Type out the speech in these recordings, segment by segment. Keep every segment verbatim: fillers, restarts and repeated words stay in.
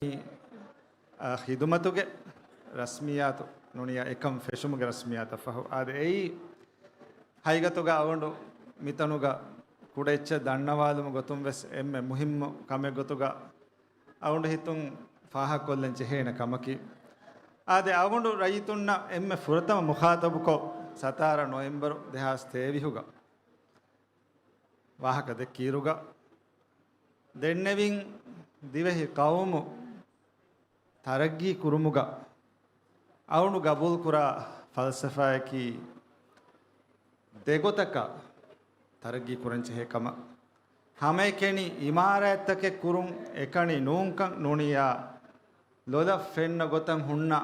އާ، ޚިދުމަތުގެ ރަސްމިއްޔާތު ނޫނިއްޔާ އެކަން ފެށުމުގެ ރަސްމިއްޔާތަށް ފަހު، އާދެ، އެއީ ހަގީގަތުގަ އަޅުގަނޑު މިތަނުގަ ކުޑަ އެއްޗެއް ދަންނަވާލުމުގެ ގޮތުން ވެސް އެންމެ މުހިއްމު ކަމެއް ގޮތުގަ އަޅުގަނޑު ހިތުން ފާހަގަކޮށްލަން ޖެހޭނެ ކަމަކީ، އާދެ، އަޅުގަނޑު ރައްޔިތުންނަށް އެންމެ ފުރަތަމަ މުޚާޠަބުކޮށް، ސަތާރަ ނޮވެމްބަރު ދެހާސް ތޭވީހުގަ ވާހަކަ ދެއްކިއިރުގަ، ދެންނެވިން ދިވެހި ޤައުމު ތަރައްގީ ކުރުމުގަ އަޅުގަނޑު ގަބޫލުކުރާ ފަލްސަފާއަކީ، ދެގޮތަކަށް ތަރައްގީ ކުރަން ޖެހޭ ކަމަށް. ހަމައެކަނި އިމާރާތްތަކެއް ކުރުން އެކަނި ނޫންކަން ނޫނިއްޔާ، ލޮލަށް ފެންނަ ގޮތަށް ހުންނަ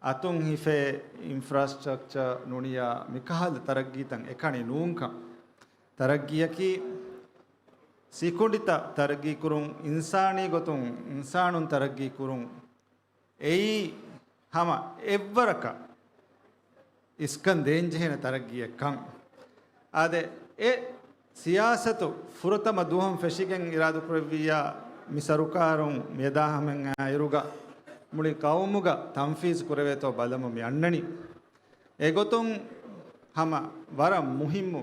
އަތުން ހިފޭ އިންފްރާސްޓްރަކްޗަރ ނޫނިއްޔާ، މިކަހަލަ ތަރައްގީތައް އެކަނި ނޫންކަން. ތަރައްގީއަކީ ސިކުނޑިތައް ތަރައްގީ ކުރުން، އިންސާނީ ގޮތުން އިންސާނުން ތަރައްގީ ކުރުން. އެއީ ހަމަ އެއްވަރަކަށް އިސްކަން ދޭންޖެހޭނެ ތަރައްގީއެއްކަން. އާދެ، އެ ސިޔާސަތު ފުރަތަމަ ދުވަހުން ފެށިގެން އިރާދަކުރެއްވިއްޔާ، މި ސަރުކާރުން މިއަދާ ހަމައަށް އާއިރުގަ މުޅި ޤައުމުގަ ތަންފީޒު ކުރެވޭތޯ ބަލަމުން މި އަންނަނީ. އެގޮތުން ހަމަ ވަރަށް މުހިއްމު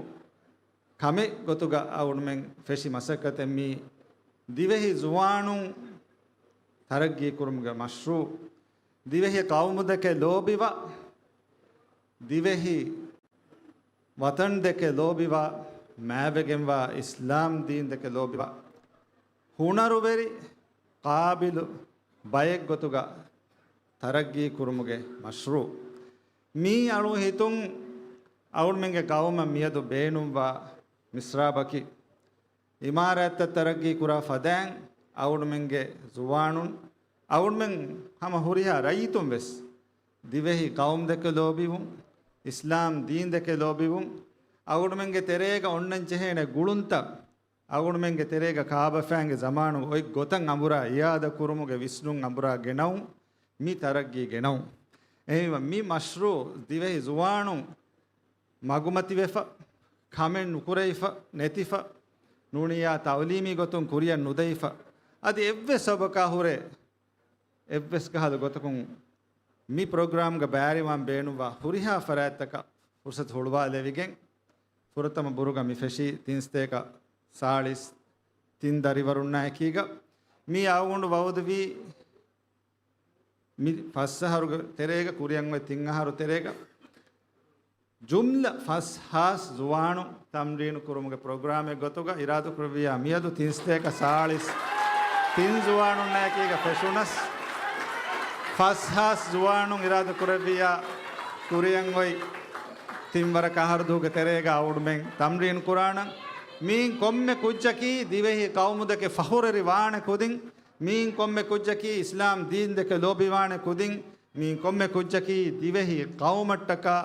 ކަމެއް ގޮތުގަ އަޅުގަނޑުމެން ފެށި މަސައްކަތެއް މީ ދިވެހި ޒުވާނުން ތަރައްގީ ކުރުމުގެ މަޝްރޫޢު. ދިވެހި ޤައުމުދެކެ ލޯބިވާ، ދިވެހި ވަޠަންދެކެ ލޯބިވާ، މާތްވެގެންވާ އިސްލާމް ދީންދެކެ ލޯބިވާ، ހުނަރުވެރި، ޤާބިލު ބައެއްގޮތުގަ ތަރައްގީ ކުރުމުގެ މަޝްރޫޢު. މީ އަޅު ހިތުން އަޅުގަނޑުމެންގެ ޤައުމަށް މިއަދު ބޭނުންވާ މިސްރާބަކީ، އިމާރާތްތައް ތަރައްގީ ކުރާ ފަދައިން އަޅުގަނޑުމެންގެ ޒުވާނުން، އަޅުގަނޑުމެން ހަމަ ހުރިހާ ރައްޔިތުން ވެސް ދިވެހި ޤައުމުދެކެ ލޯބިވުން، އިސްލާމް ދީންދެކެ ލޯބިވުން، އަޅުގަނޑުމެންގެ ތެރޭގަ އޮންނަން ޖެހޭނެ ގުޅުންތައް، އަޅުގަނޑުމެންގެ ތެރޭގަ ކާބަފައިންގެ ޒަމާނުގަ އޮތް ގޮތަށް އަނބުރާ އިއާދަ ކުރުމުގެ ވިސްނުން އަނބުރާ ގެނައުން، މި ތަރައްގީ ގެނައުން. އެހެންވީމަ މި މަޝްރޫޢު ދިވެހި ޒުވާނުން މަގުމަތިވެފަ، ކަމެއް ނުކުރެވިފަ، ނެތިފަ، ނޫނިއްޔާ ތަޢުލީމީ ގޮތުން ކުރިއަށް ނުދެވިފަ، އަދި އެއްވެސް ސަބަބަކާ ހުރެ އެއްވެސް ކަހަލަ ގޮތަކުން މި ޕްރޮގްރާމްގަ ބައިވެރިވާން ބޭނުންވާ ހުރިހާ ފަރާތްތަކަށް ފުރުސަތު ހުޅުވާލެވިގެން، ފުރަތަމަ ބުރުގަ މި ފެށީ ތިން ސަތޭކަ ސާޅީސް ތިން ދަރިވަރުންނާ އެކީގަ، މީ އަޅުގަނޑު ވައުދުވީ މި ފަސް އަހަރުގެ ތެރޭގަ، ކުރިއަށް އޮތް ތިން އަހަރު ތެރޭގަ، ޖުމްލަ ފަސް ހާސް ޒުވާނުން ތަމްރީނު ކުރުމުގެ ޕްރޮގްރާމެއް ގޮތުގަ އިރާދަކުރެއްވިއްޔާ، މިއަދު ތިން ސަތޭކަ ސާޅީސް ތިން ޒުވާނުންނާ އެކީގަ ފެށުނަސް، ފަސް ހާސް ޒުވާނުން އިރާދަކުރެއްވިއްޔާ، ކުރިއަށް އޮތް ތިން ވަރަކަށް އަހަރު ދުވަހުގެ ތެރޭގަ އަޅުގަނޑުމެން ތަމްރީނު ކުރާނަން. މިއިން ކޮންމެ ކުއްޖަކީ ދިވެހި ޤައުމުދެކެ ފަޚުރުވެރި ވާނެ ކުދިން، މިއިން ކޮންމެ ކުއްޖަކީ އިސްލާމް ދީންދެކެ ލޯބިވާނެ ކުދިން، މިއިން ކޮންމެ ކުއްޖަކީ ދިވެހި ޤައުމަށްޓަކާ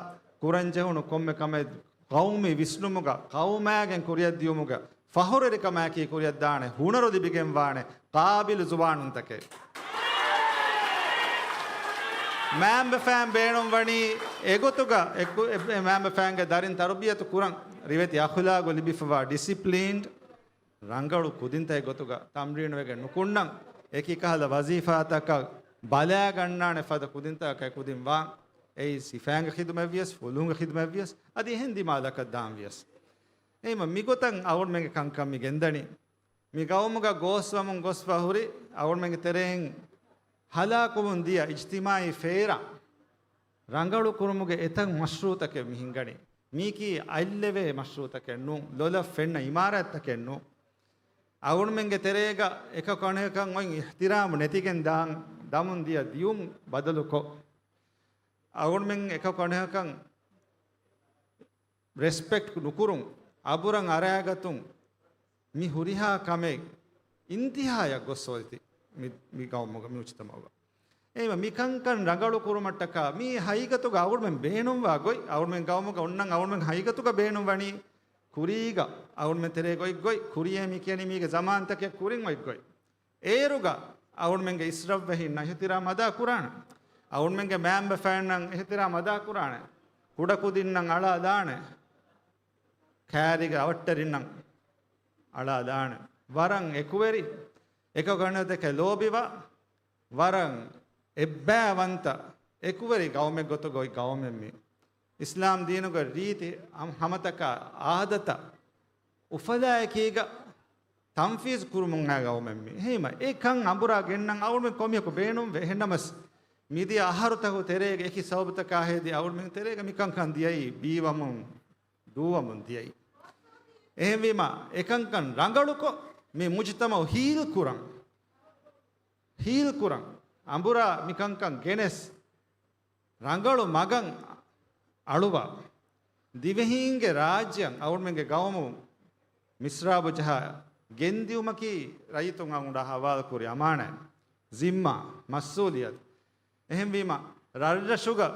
ކުރަންޖެހުނު ކޮންމެ ކަމެއް ޤައުމީ ވިސްނުމުގަ، ޤައުމާގެން ކުރިއަށްދިޔުމުގަ ފަޚުރުވެރިކަމާއެކީ ކުރިއަށްދާނެ ހުނަރު ލިބިގެންވާނެ ޤާބިލު ޒުވާނުންތަކެއް. މައިންބަފައިން ބޭނުންވަނީ އެގޮތުގަ އެ، އެ މައިންބަފައިންގެ ދަރިން ތަރުބިޔަތު ކުރަން، ރިވެތި އަޚުލާގު ލިބިފަވާ ޑިސިޕްލީންޑް، ރަނގަޅު ކުދިންތަކެއް ގޮތުގަ ތަމްރީނުވެގެން ނުކުންނަން، އެކި ކަހަލަ ވަޒީފާތަކަށް ބަލާގަންނާނެ ފަދަ ކުދިންތަކަކަށް ކުދިން ވާން. އެއީ ސިފައިންގެ ޚިދުމަތްވިޔަސް، ފުލުހުންގެ ޚިދުމަތްވިޔަސް، އަދި އެހެން ދިމާލަކަށް ދާންވިޔަސް. އެހެންވީމަ މިގޮތަށް އަޅުގަނޑުމެންގެ ކަންކަން މި ގެންދަނީ. މި ގައުމުގަ ގޯސްވަމުން ގޮސްފަ ހުރި އަޅުގަނޑުމެންގެ ތެރެއިން ހަލާކުވުން ދިޔަ އިޖްތިމާޢީ ފޭރާ ރަނގަޅު ކުރުމުގެ އެތައް މަޝްރޫޢުތަކެއް މި ހިންގަނީ. މީކީ އަތްލެވޭ މަޝްރޫޢުތަކެއް ނޫން، ލޮލަށް ފެންނަ އިމާރާތްތަކެއް ނޫން. އަޅުގަނޑުމެންގެ ތެރޭގަ އެކަކު އަނެކަކަށް އޮތް އިޙްތިރާމު ނެތިގެން ދާން، ދަމުން ދިޔަ ދިޔުން ބަދަލުކޮށް، އަޅުގަނޑުމެން އެކަކު އަނެކަކަށް ރެސްޕެކްޓް ނުކުރުން، އަބުރަށް އަރާގަތުން، މި ހުރިހާ ކަމެއް އިންތިހާޔަށް ގޮސްފަ އޮތީ މި، މި ގައުމުގަ، މި މުޖްތަމަޢުގަ. އެހެންވީމަ މިކަންކަން ރަނގަޅު ކުރުމަށްޓަކާ މީ ހަގީގަތުގަ އަޅުގަނޑުމެން ބޭނުންވާ ގޮތް، އަޅުގަނޑުމެން ގައުމުގަ އޮންނަން އަޅުގަނޑުމެން ހަގީގަތުގަ ބޭނުންވަނީ ކުރީގަ އަޅުގަނޑުމެން ތެރޭގަ އޮތް ގޮތް، ކުރިއޭ މި ކިޔަނީ މީގެ ޒަމާންތަކެއް ކުރިން އޮތް ގޮތް. އޭރުގަ އަޅުގަނޑުމެންގެ އިސްރަށްވެހީންނަށް އިޙްތިރާމް އަދާ ކުރާނަން. އަޅުގަނޑުމެންގެ މައިންބަފައިންނަށް އިޙްތިރާމް އަދާ ކުރާނެ. ކުޑަކުދިންނަށް އަޅާލާނެ. ކައިރިގެ އަވަށްޓެރިންނަށް އަޅާލާނެ. ވަރަށް އެކުވެރި އެކަކު އަނެކަކަށް ލޯބިވާ، ވަރަށް އެއްބައިވަންތަ އެކުވެރި ގައުމެއް ގޮތުގައި ގައުމެއް މީ. އިސްލާމް ދީނުގެ ރީތި ހަމަ-، ހަމަތަކާ އާދަތައް އުފަލާއެކީގަ ތަންފީޒު ކުރުމުން އައި ގައުމެއް މީ. އެހީމަ އެ ކަން އަނބުރާ ގެންނަން އަޅުމެން ކޮމިޔަކު ބޭނުންވޭ. އެހެންނަމަސް މިދިޔަ އަހަރުތަކު ތެރޭގަ އެކި ސަބަބުތަކާ ހެދި އަޅުމެން ތެރޭގަ މިކަންކަން ދިޔައީ ބީވަމުން ދޫވަމުން ދިޔައީ. އެހެންވީމަ، އެކަންކަން ރަނގަޅުކޮށް، މި މުޖުތަމައު ހީލް ކުރަން، ހީލް ކުރަން، އަނބުރާ މިކަންކަން ގެނެސް، ރަނގަޅު މަގަށް އަޅުވާ، ދިވެހީންގެ ރާއްޖެއަށް އަޅުމެންގެ ގައުމު މިސްރާބު ޖަހާ ގެންދިއުމަކީ ރައްޔިތުން އަޅުގަނޑާ ހަވާލުކުރި އަމާނާތް، ޒިންމާ، މަސްއޫލިއްޔަތު. އެހެންވީމަ، ރަށްރަށުގަ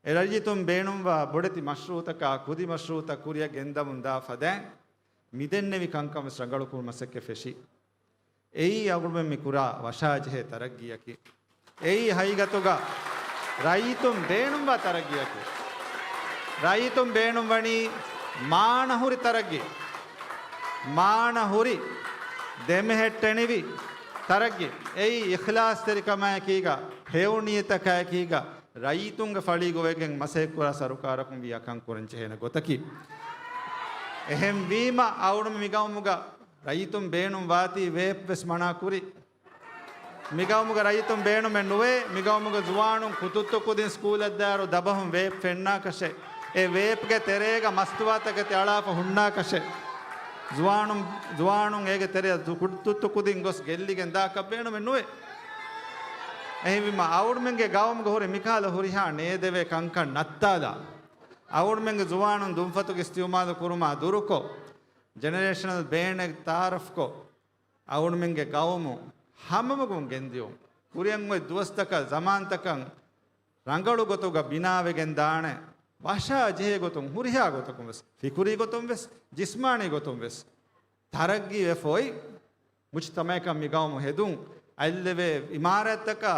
އެ ރައްޔިތުން ބޭނުންވާ ބޮޑެތި މަޝްރޫއުތަކާ ކުދި މަޝްރޫއުތައް ކުރިއަށް ގެންދަމުން ދާ ފަދައިން، މިދެންނެވި ކަންކަން ވެސް ރަނގަޅުކުރުމަށް މަސައްކަތް ފެށީ. އެއީ އަޅުގަނޑުމެން މި ކުރާ ވަށާޖެހޭ ތަރައްގީއަކީ. އެއީ ހަގީގަތުގަ ރައްޔިތުން ބޭނުންވާ ތަރައްގީއަކީ. ރައްޔިތުން ބޭނުންވަނީ މާނަހުރި ތަރައްގީ. މާނަހުރި ދެމެހެއްޓެނިވި ތަރައްގީ. އެއީ އިޚްލާޞްތެރިކަމާއެކީގަ، ހެޔޮނިޔަތަކާއެކީގަ، ރައްޔިތުންގެ ފަޅީގަ އޮވެގެން މަސައްކަތްކުރާ ސަރުކާރަކުން ވިޔާ ކަން ކުރަން ޖެހޭނެ ގޮތަކީ. އެހެންވީމަ، އަޅުގަނޑު މިގައުމުގަ ރައްޔިތުން ބޭނުން ވާތީ ވޭޕް ވެސް މަނާ ކުރި. މިގައުމުގަ ރައްޔިތުން ބޭނުމެއް ނުވޭ. މިގައުމުގެ ޒުވާނުން ކުތުއްތު ކުދިން ސްކޫލަށް ދާއިރު ދަބަހުން ވޭޕް ފެންނާކަށެއް، އެ ވޭޕްގެ ތެރޭގަ މަސްތުވާތަކެތި އަޅާފަ ހުންނާކަށެއް، ޒުވާނުން، ޒުވާނުން އޭގެ ތެރެއަށް ދު-، ކުތުއްތު ކުދިން ގޮސް ގެއްލިގެން ދާކަށް ބޭނުމެއް ނުވޭ. އެހެންވީމަ، އަޅުގަނޑުމެންގެ ގައުމުގަ ހުރި މިކަހަލަ ހުރިހާ ނޭދެވޭ ކަންކަން ނައްތާލާ، އަޅުގަނޑުމެންގެ ޒުވާނުން ދުންފަތުގެ އިސްތިޢުމާލު ކުރުމާ ދުރުކޮށް، ޖެނެރޭޝަނަލް ބޭނެއް ތަޢާރަފްކޮށް، އަޅުގަނޑުމެންގެ ގައުމު ހަމަމަގުން ގެންދިޔުން. ކުރިއަށް އޮތް ދުވަސްތަކަށް، ޒަމާންތަކަށް ރަނގަޅު ގޮތުގަ ބިނާވެގެން ދާނެ، ވަށާ ޖެހޭ ގޮތުން، ހުރިހާ ގޮތަކުން ވެސް، ފިކުރީ ގޮތުން ވެސް، ޖިސްމާނީ ގޮތުން ވެސް ތަރައްގީ ވެފަ އޮތް މުޖުތަމަޢަކަށް މި ގައުމު ހެދުން. އަތްލެވޭ އިމާރާތްތަކާ،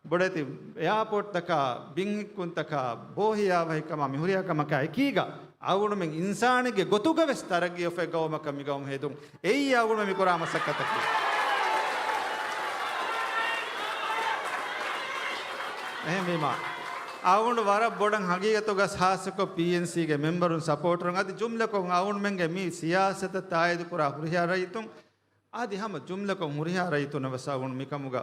ބޮޑެތި އެއާޕޯޓްތަކާ، ބިން ހިއްކުންތަކާ، ބޯހިޔާވަހިކަމާ، މި ހުރިހާ ކަމަކާ އެކީގަ، އަޅުގަނޑުމެން އިންސާނެއްގެ ގޮތުގަ ވެސް ތަރައްގީ އޮފެ ގައުމަކަށް މި ގައުމު ހެދުން. އެއީ އަޅުގަނޑުމެން މި ކުރާ މަސައްކަތަކީ. އެހެންވީމާ، އަޅުގަނޑު ވަރަށް ބޮޑަށް ހަގީގަތުގަ ހާއްސަކޮށް ޕީއެންސީގެ މެމްބަރުން، ސަޕޯޓަރުން އަދި ޖުމްލަކޮށް އަޅުގަނޑުމެންގެ މި ސިޔާސަތަށް ތާއީދު ކުރާ ހުރިހާ ރައްޔިތުން، އަދި ހަމަ ޖުމްލަކޮށް ހުރިހާ ރައްޔިތުންނަށް ވެސް އަޅުގަނޑު މިކަމުގަ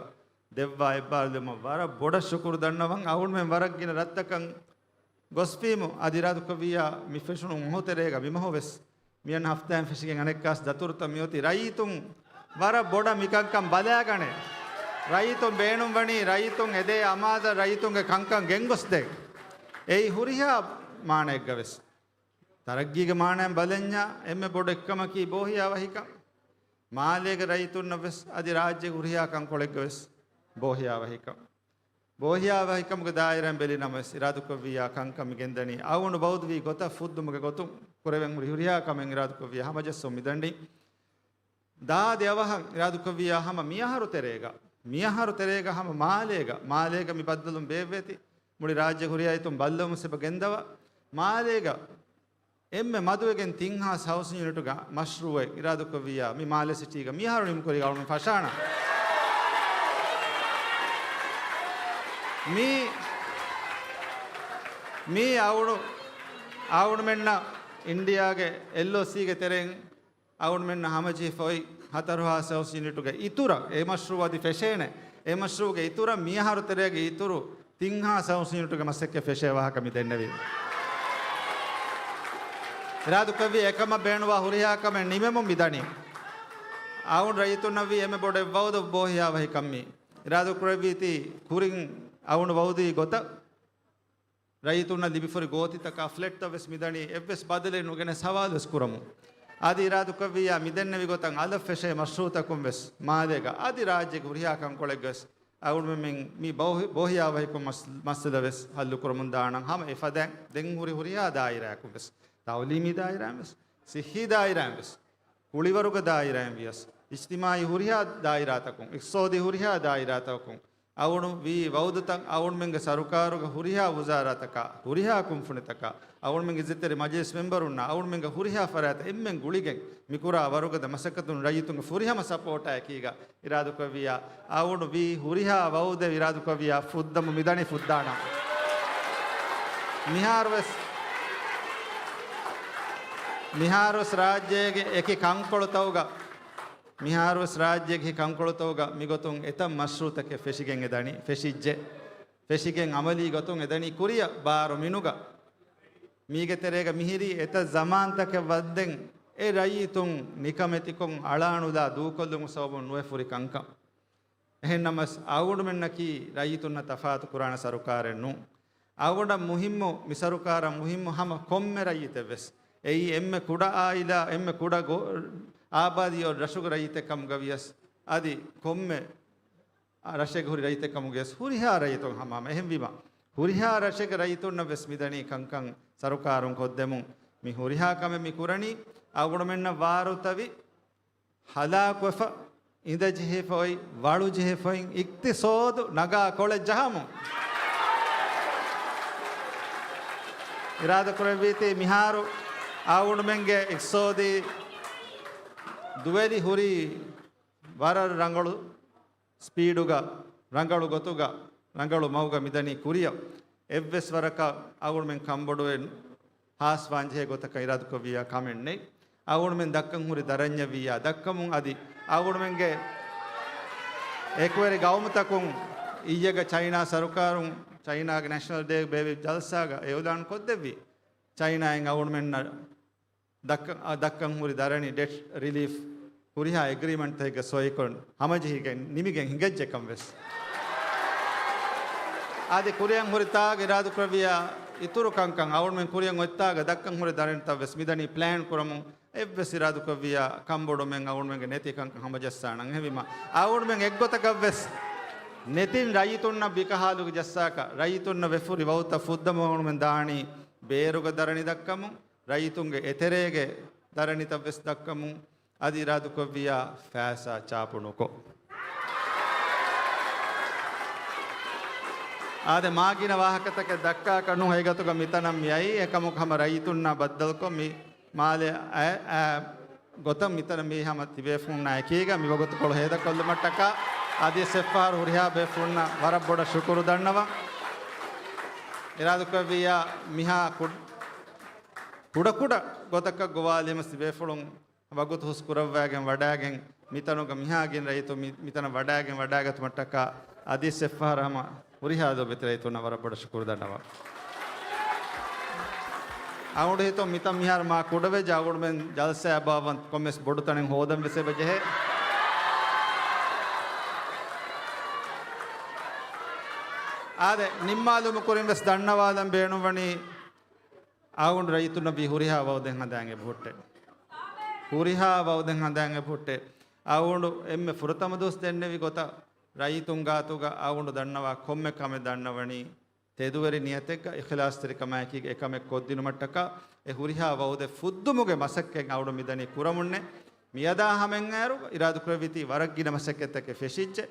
ދެއްވާ އެއްބާރުލުމަށް ވަރަށް ބޮޑަށް ޝުކުރު ދަންނަވަން. އަޅުގަނޑުމެން ވަރަށް ގިނަ ރަށްތަކަށް ގޮސްފީމު، އަދި އިރާދުކޮށްވިއްޔާ މި ފެށުނު މަހު ތެރޭގަ މި މަހު ވެސް މިއަންނަ ހަފްތާއިން ފެށިގެން އަނެއްކާސް ދަތުރުތައް މިއޮތީ ރައްޔިތުން ވަރަށް ބޮޑަށް މިކަންކަން ބަލާގަނޭ. ރައްޔިތުން ބޭނުންވަނީ ރައްޔިތުން އެދޭ އަމާޒަށް ރައްޔިތުންގެ ކަންކަން ގެންގޮސްދޭ. އެއީ ހުރިހާ މާނައެއްގަ ވެސް. ތަރައްގީގެ މާނައިން ބަލަންޏާ އެންމެ ބޮޑު އެއްކަމަކީ ބޯހިޔާވަހިކަން. މާލޭގެ ރައްޔިތުންނަށް ވެސް އަދި ރާއްޖޭގެ ހުރިހާ ކަންކޮޅެއްގަ ވެސް ބޯހިޔާވަހިކަން. ބޯހިޔާވަހިކަމުގެ ދާއިރާއިން ބެލި ނަމަވެސް، އިރާދުކޮށްވިއްޔާ ކަންކަން މި ގެންދަނީ. އަޅުގަނޑު ވައުދުވީ ގޮތަށް ފުއްދުމުގެ ގޮތުން ކުރެވެން ހުރި ހުރިހާ ކަމެއް އިރާދުކޮށްވިއްޔާ ހަމަޖައްސަވަން މިދަނީ. ދާދި އަވަހަށް އިރާދުކޮށްވިއްޔާ ހަމަ މިއަހަރު ތެރޭގަ، މިއަހަރު ތެރޭގަ ހަމަ މާލޭގަ، މާލޭގަ މި ބައްދަލުން ބޭއްވޭތީ. މުޅި ރާއްޖެ ހުރިހާ އިތުން ބައްލަވަމުން ސެބަ ގެންދަވާ. މާލޭގަ އެންމެ މަދުވެގެން ތިން ހާސް ހައުސިން ޔުނިޓުގެ މަޝްރޫއެއް އިރާދުކޮށްވިއްޔާ، މި މާލެ ސިޓީގަ މިއަހަރު ނިމުކުރީ އަޅުގަނޑު ފަށާނަން. މީ، މީ އަޅު-، އަޅުގަނޑުމެންނަށް އިންޑިއާގެ އެލްއޯސީގެ ތެރެއިން އަޅުގަނޑުމެންނަށް ހަމަޖެހިފަ އޮތް ހަތަރު ހާސް ހައުސް ޔުނިޓުގެ އިތުރަށް އެ މަޝްރޫއު އަދި ފެށޭނެ. އެ މަޝްރޫއުގެ އިތުރަށް މިއަހަރު ތެރޭގެ އިތުރު ތިން ހާސް ހައުސް ޔުނިޓުގެ މަސައްކަތް ފެށޭ ވާހަކަ މި ދެންނެވީ. އިރާދުކޮށްވީ އެކަމަށް ބޭނުންވާ ހުރިހާ ކަމެއް ނިމެމުން މިދަނީ. އަޅުގަނޑު ރައްޔިތުންނަށްވީ އެންމެ ބޮޑު އެއްވައުދު ބޯހިޔާވަހިކަން މީ. އިރާދުކުރެއްވީތީ ކުރިން އަޅުގަނޑު ވައުދުވި ގޮތަށް ރައްޔިތުންނަށް ލިބިފައި ހުރި ގޯތިތަކާ ފްލެޓްތައް ވެސް މިދަނީ އެއްވެސް ބަދަލެއް ނުގެނެސް ހަވާލުވެސް ކުރަމުން. އަދި އިރާދުކޮށްވިއްޔާ މިދެންނެވި ގޮތަށް އަލަށް ފެށޭ މަޝްރޫއުތަކުން ވެސް މާލޭގަ އަދި ރާއްޖޭގެ ހުރިހާ ކަންކޮޅެއްގަ ވެސް އަޅުގަނޑުމެން މި ބޯހި-، ބޯހިޔާވަހިކަން މަސް-، މައްސަލަ ވެސް ހައްލު ކުރަމުން ދާނަން. ހަމަ އެފަދައިން ދެން ހުރި ހުރިހާ ދާއިރާއަކުން ވެސް، ތައުލީމީ ދާއިރާއިން ވެސް، ސިއްހީ ދާއިރާއިން ވެސް، ކުޅިވަރުގެ ދާއިރާއިން ވިޔަސް، އިޖްތިމާޢީ ހުރިހާ ދާއިރާތަކުން، އިޤްތިޞާދީ ހުރިހާ ދާއިރާތަކުން، އަޅުގަނޑު ވީ ވައުދުތައް އަޅުގަނޑުމެންގެ ސަރުކާރުގެ ހުރިހާ ވުޒާރާތަކާ، ހުރިހާ ކުންފުނިތަކާ، އަޅުގަނޑުމެންގެ އިއްޒަތްތެރި މަޖިލިސް މެމްބަރުންނާ، އަޅުގަނޑުމެންގެ ހުރިހާ ފަރާތަށް އެންމެން ގުޅިގެން މިކުރާ ވަރުގަދަ މަސައްކަތުން ރައްޔިތުންގެ ފުރިހަމަ ސަޕޯޓާއެކީގަ އިރާދަކުރެއްވިއްޔާ، އަޅުގަނޑު ވީ ހުރިހާ ވައުދެއް އިރާދަކުރެއްވިއްޔާ ފުއްދަމުން މިދަނީ ފުއްދާނަން. މިހާރުވެސް، މިހާރުވެސް ރާއްޖޭގެ އެކި ކަންކޮޅުތަކުގަ، މިހާރުވެސް ރާއްޖޭގެ ކަންކޮޅުތަކުގަ މިގޮތުން އެތައް މަޝްރޫޢުތަކެއް ފެށިގެން އެދަނީ، ފެށިއްޖެ. ފެށިގެން އަމަލީ ގޮތުން އެދަނީ ކުރިއަށް ބާރު މިނުގަ. މީގެ ތެރޭގަ މިހިރީ އެތައް ޒަމާންތަކެއް ވައްދެން އެ ރައްޔިތުން ނިކަމެތިކޮށް އަޅާނުލާ ދޫކޮށްލުމުގެ ސަބަބުން ނުވެ ފުރި ކަންކަން. އެހެންނަމަސް އަޅުގަނޑުމެންނަކީ ރައްޔިތުންނަށް ތަފާތު ކުރާނެ ސަރުކާރެއް ނޫން. އަޅުގަނޑަށް މުހިއްމު، މި ސަރުކާރަށް މުހިއްމު ހަމަ ކޮންމެ ރައްޔިތެއްވެސް. އެއީ އެންމެ ކުޑަ އާއިލާ، އެންމެ ކުޑަ ގޯ-، އާބާދީ ރަށުގެ ރައްޔިތެއް ކަމުގަ ވިޔަސް، އަދި ކޮންމެ ރަށެއްގެ ހުރި ރައްޔިތެއް ކަމުގަވިޔަސް ހުރިހާ ރައްޔިތުން ހަމަ ހަމަ. އެހެންވީމަ، ހުރިހާ ރަށެއްގެ ރައްޔިތުންނަށް ވެސް މިދަނީ ކަންކަން ސަރުކާރުން ކޮށްދެމުން. މި ހުރިހާ ކަމެއް މި ކުރަނީ އަޅުގަނޑުމެންނަށް ވާރުތަވި، ހަލާކުވެފަ، އިނދެޖެހިފަ އޮތް، ވަޅުޖެހިފައި، އިޤްތިޞާދު ނަގާ ކޮޅެއް ޖަހަމުން. އިރާދަކުރެއްވީތީ މިހާރު އަޅުގަނޑުމެންގެ އިޤްތިޞާދީ ދުވެލި ހުރީ ވަރަށް ރަނގަޅު ސްޕީޑުގަ، ރަނގަޅު ގޮތުގަ، ރަނގަޅު މަގުގަ މިދަނީ ކުރިއަށް. އެއްވެސް ވަރަކަށް އަޅުގަނޑުމެން ކަންބޮޑުވެ ހާސްވާންޖެހޭ ގޮތަކަށް އިރާދަކުރެއްވިއްޔާ ކަމެއް ނެތް. އަޅުގަނޑުމެން ދައްކަން ހުރި ދަރަންޏެއްވިއްޔާ ދައްކަމުން އަދި އަޅުގަނޑުމެންގެ އެކުވެރި ގައުމުތަކުން އިއްޔެގަ ޗައިނާ ސަރުކާރުން ޗައިނާގެ ނޭޝަނަލް ޑޭގެ ބޭއްވި ޖަލްސާގަ އިޢުލާން ކޮށްދެއްވި. ޗައިނާއިން އަޅުގަނޑުމެންނަށް ދައްކަ-، އަ، ދައްކަން ހުރި ދަރަނި ޑެޓް ރިލީފް ހުރިހާ އެގްރީމަންޓްތަކެއްގެ ސޮއިކޮށް ހަމަޖެހިގެން ނިމިގެން ހިނގައްޖެ ކަން ވެސް. އަދި ކުރިއަށް ހުރި ތާގަ އިރާދަކުރެއްވިއްޔާ އިތުރު ކަންކަން އަޅުގަނޑުމެން ކުރިއަށް އޮތް ތާގަ ދައްކަން ހުރި ދަރަނިތައް ވެސް މިދަނީ ޕްލޭން ކުރަމުން އެއްވެސް އިރާދަކުރެއްވިއްޔާ ކަންބޮޑުމެން އަޅުގަނޑުމެންގެ ނެތި ކަންކަން ހަމަޖައްސާނަން. އެހެންވީމަ އަޅުގަނޑުމެން އެއްގޮތަކަށް ވެސް ނެތިން ރައްޔިތުންނަށް ވިކަހާލުގެ ޖައްސާކަށް ރައްޔިތުންނަށް ވެފުރި ވައުދުތައް ފުއްދަމުން އަޅުގަނޑުމެން ދާނީ ބޭރުގެ ދަރަނި ދައްކަމުން. ރައްޔިތުންގެ އެތެރޭގެ ދަރަނިތައް ވެސް ދައްކަމުން އަދި އިރާދަކުރެއްވިއްޔާ ފައިސާ ޗާޕު ނުކޮށް. އާދެ، މާ ގިނަ ވާހަކަތަކެއް ދައްކާކަށް ނޫން ހަގީގަތުގަ މިތަނަށް މި އައީ. އެކަމަކު ހަމަ ރައްޔިތުންނާ ބައްދަލުކޮށް މި މާލެ އައި، އައި ގޮތަށް މިތަނަށް މި ހަމަ ތިބޭފުޅުންނާ އެކީގަ މި ވަގުތުކޮޅު ހޭދަކޮށްލުމަށްޓަކާ އަދި އެއްފަހަރު ހުރިހާ ބޭފުޅުންނަށް ވަރަށް ބޮޑަށް ޝުކުރު ދަންނަވަން. އިރާދަކުރެއްވިއްޔާ މިހާ ކުޑަ ކުޑަ ގޮތަކަށް ގޮވާލީމަ ތިބޭފުޅުން ވަގުތު ހުސް ކުރައްވާގެން ވަޑާގެން، މިތަނުގަ މިހާ ގިނަ ރައްޔިތުން މި، މިތަނަށް ވަޑާގެން ވަޑާގަތުމަށްޓަކާ އަދި އެއްފަހަރު ހަމަ ހުރިހާ ލޯބިވެތި ރައްޔިތުންނަށް ވަރަށް ބޮޑަށް ޝުކުރު ދަންނަވަން. އަޅުގަނޑު ހިތުން މިތަން މިހާރު މާ ކުޑަވެއްޖެ. އަޅުގަނޑުމެން ޖަލްސާއަށް ބާއްވަން ކޮންމެސް ބޮޑު ތަނެއް ހޯދަން ވެސް އެބަ ޖެހޭ. އާދެ، ނިންމާލުމުގެ ކުރިން ވެސް ދަންނަވާލަން ބޭނުންވަނީ އަޅުގަނޑު ރައްޔިތުންނަށް ވީ ހުރިހާ ވައުދެއް ހަނދާން އެބަހުއްޓޭ. ހުރިހާ ވައުދެއް ހަނދާން އެބަހުއްޓޭ. އަޅުގަނޑު އެންމެ ފުރަތަމަ ދުވަސް ދެންނެވި ގޮތަށް ރައްޔިތުން ގާތުގަ އަޅުގަނޑު ދަންނަވާ ކޮންމެ ކަމެއް ދަންނަވަނީ ތެދުވެރި ނިޔަތެއްގަ އިޚްލާޞްތެރިކަމާއެކީގަ އެކަމެއް ކޮށްދިނުމަށްޓަކާ އެ ހުރިހާ ވައުދެއް ފުއްދުމުގެ މަސައްކަތް އަޅުގަނޑު މިދަނީ ކުރަމުންނޭ. މިއަދާ ހަމައަށް އައިރު އިރާދަކުރެއްވީތީ ވަރަށް ގިނަ މަސައްކަތްތަކެއް ފެށިއްޖެ.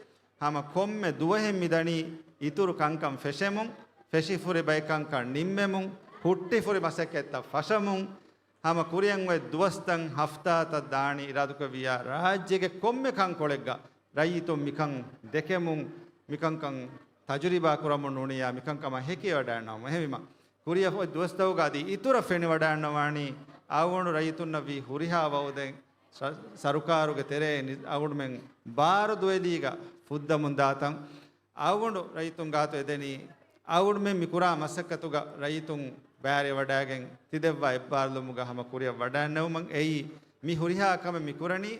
ހަމަ ކޮންމެ ދުވަހެއް މިދަނީ އިތުރު ކަންކަން ފެށެމުން، ފެށިފުރި ބައެއް ކަންކަން ނިންމެމުން، ހުއްޓިފުރި މަސައްކަތްތައް ފަށަމުން، ހަމަ ކުރިއަށް އޮތް ދުވަސްތައް ހަފްތާތައް ދާނީ އިރާދަކުރެއްވިއްޔާ ރާއްޖޭގެ ކޮންމެ ކަންކޮޅެއްގަ ރައްޔިތުން މިކަން ދެކެމުން، މިކަންކަން ތަޖުރިބާ ކުރަމުން ނޫނިއްޔާ މިކަންކަމަށް ހެކިވަޑައިގަންނަވަމުން. އެހެންވީމަ، ކުރިއަށް އޮތް ދުވަސްތަކުގަ އަދި އިތުރަށް ފެނިވަޑައިގަންނަވާނީ އަޅުގަނޑު ރައްޔިތުންނަށް ވީ ހުރިހާ ވައުދެއް ސަ-، ސަރުކާރުގެ ތެރެއިން އަޅުގަނޑުމެން ބާރު ދުވެލީގަ ފުއްދަމުން ދާތަން. އަޅުގަނޑު ރައްޔިތުން ގާތު އެދެނީ، އަޅުގަނޑުމެން މި ކުރާ މަސައްކަތުގަ ރައްޔިތުން ބައިވެރިވަޑައިގެން ތިދެއްވާ އެއްބާރުލުމުގަ ހަމަ ކުރިއަށް ވަޑައިގަންނެވުމަށް. އެއީ މި ހުރިހާ ކަމެއް މި ކުރަނީ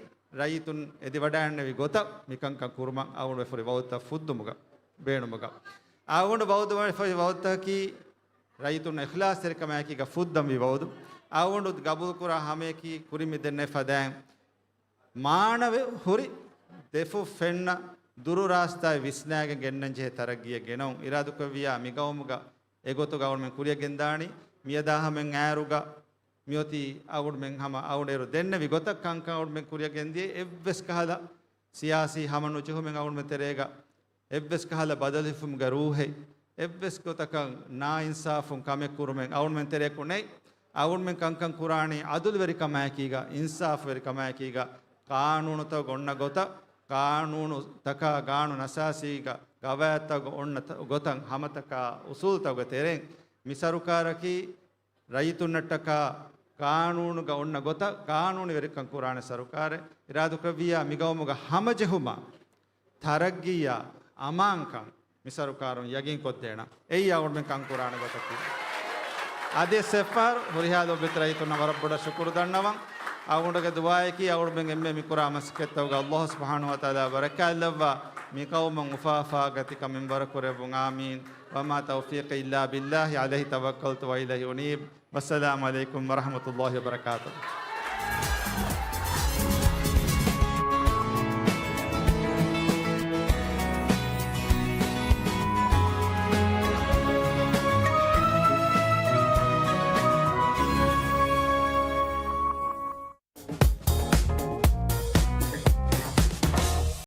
ރައްޔިތުން އެދިވަޑައިގަންނެވި ގޮތަށް މިކަންކަން ކުރުމަށް އަޅުގަނޑު ވެފުރި ވައުދުތައް ފުއްދުމުގަ ބޭނުމުގަ. އަޅުގަނޑު ވައުދު ވެފައި ވައުދުތަކީ ރައްޔިތުންނަށް އިޚްލާޞްތެރިކަމާއެކީގަ ފުއްދަންވީ ވައުދު. އަޅުގަނޑު ގަބޫލުކުރާ ހަމަޔަކީ ކުރިން މި ދެންނެވި ފަދައިން މާނަވެ ހުރި ދެފުށް ފެންނަ ދުރު ރާސްތާއެއް ވިސްނާގެން ގެންނަންޖެހޭ ތަރައްގީއެއް ގެނައުން. އިރާދަކުރެއްވިއްޔާ މިގައުމުގަ އެގޮތުގަ އަޅުގަނޑުމެން ކުރިއަށް ގެންދާނީ. މިއަދާ ހަމައަށް އައިރުގަ މިއޮތީ އަޅުގަނޑުމެން ހަމަ އަޅުގަނޑު އޭރު ދެންނެވި ގޮތަށް ކަންކަން އަޅުގަނޑުމެން ކުރިއަށް ގެންދިޔަ. އެއްވެސް ކަހަލަ ސިޔާސީ ހަމަނުޖެހުމެއް އަޅުގަނޑުމެން ތެރޭގަ އެއްވެސް ކަހަލަ ބަދަލުހިފުމުގެ ރޫހެއް، އެއްވެސް ގޮތަކަށް ނާއިންސާފުން ކަމެއް ކުރުމެއް އަޅުމެން ތެރެއަކު ނެތް. އަޅުމެން ކަންކަން ކުރާނީ އަދުލުވެރިކަމާއެކީގަ، އިންސާފުވެރިކަމާއެކީގަ، ޤާނޫނުތަކުގަ އޮންނަ ގޮތަށް، ޤާނޫނުތަކާ ގާނޫނު އަސާސީގަ، ގަވާއިދުތަކުގަ އޮންނަ ތަ-، ގޮތަށް، ހަމަތަކާ އުސޫލުތަކުގެ ތެރެއިން މި ސަރުކާރަކީ ރައްޔިތުންނަށްޓަކާ ޤާނޫނުގަ އޮންނަ ގޮތަށް ޤާނޫނުވެރިކަން ކުރާނެ ސަރުކާރެއް. އިރާދަކުރެއްވިއްޔާ މިގައުމުގަ ހަމަޖެހުމާ، ތަރައްގީއާ، އަމާންކަން މި ސަރުކާރުން ޔަގީންކޮށްދޭނަން. އެއީ އަޅުގަނޑުމެން ކަންކުރާނެ ގޮތަކީ. އަދި އެއްސެއްފަހަރު ހުރިހާ ލޯބިވެތި ރައްޔިތުންނަށް ވަރަށް ބޮޑަށް ޝުކުރު ދަންނަވަން. އަޅުގަނޑުގެ ދުޢާއަކީ އަޅުގަނޑުމެން އެންމެ މިކުރާ މަސައްކަތްތަކުގަ ﷲ ސުބްޙާނަހޫ ވަތަޢާލާ ބަރަކާތްލައްވާ، މި ޤައުމަށް އުފާ އުފާ ގަތިކަމެއް ވަރަށް ކުރެއްވުން. އާމީން. وما توفيقي إلا بالله عليه توكلت وإليه أنيب. والسلام عليكم ورحمة الله وبركاته.